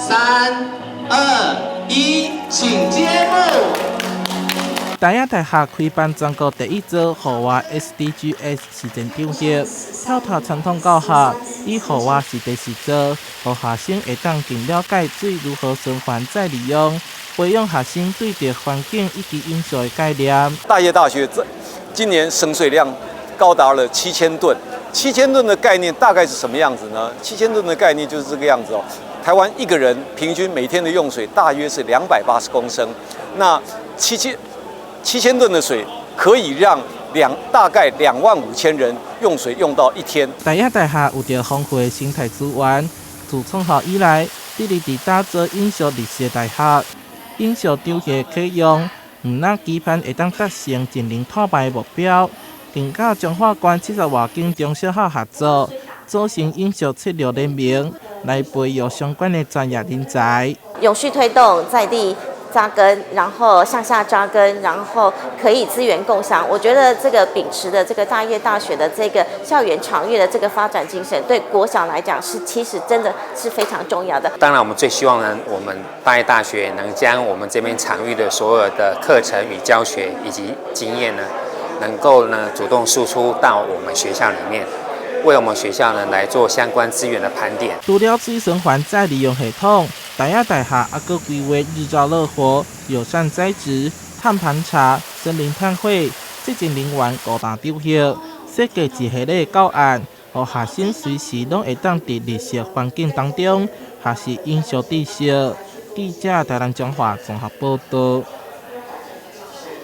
三、二、一，請揭幕。大葉大學開辦全國第一座戶外 SDGs 實踐場域，跳脫傳統教學，以戶外實地實做，予學生會當更了解水如何循環再利用，培養學生對著環境以及永續的概念。大葉大學這今年省水量高達了七千噸，七千噸的概念大概是什麼樣子呢？七千噸的概念就是這個樣子哦。台灣一個人平均每天的用水大約是280公升，那7000噸的水可以讓大概25,000人用水用到一天。大葉大學有著豐富的生態資源，自創校以來，致力佇打造永續綠色大學。永續場域的啟用，毋但期盼會當達成淨零碳排的目標，更佮彰化縣70外間中小學合作，組成永續策略聯盟，來培育相關的專業人才。永續推動在地扎根，然後向下扎根，然後可以資源共享。我覺得這個秉持的這個大葉大學的這個校園場域的這個發展精神，對國小來講是其實真的是非常重要的。當然，我們最希望呢，我們大葉大學能將我們這邊場域的所有的課程與教學以及經驗呢，能夠呢主動輸出到我們學校裡面，為我們學校呢來做相關資源的盤點。除了水循環再利用系統，大葉大學猶閣規劃日照樂活、友善栽植、碳盤查、森林碳匯、潔淨能源五大場域，設計一系列教案，予學生隨時攏會當佇綠色環境當中學習永續知識。記者台南彰化綜合報導。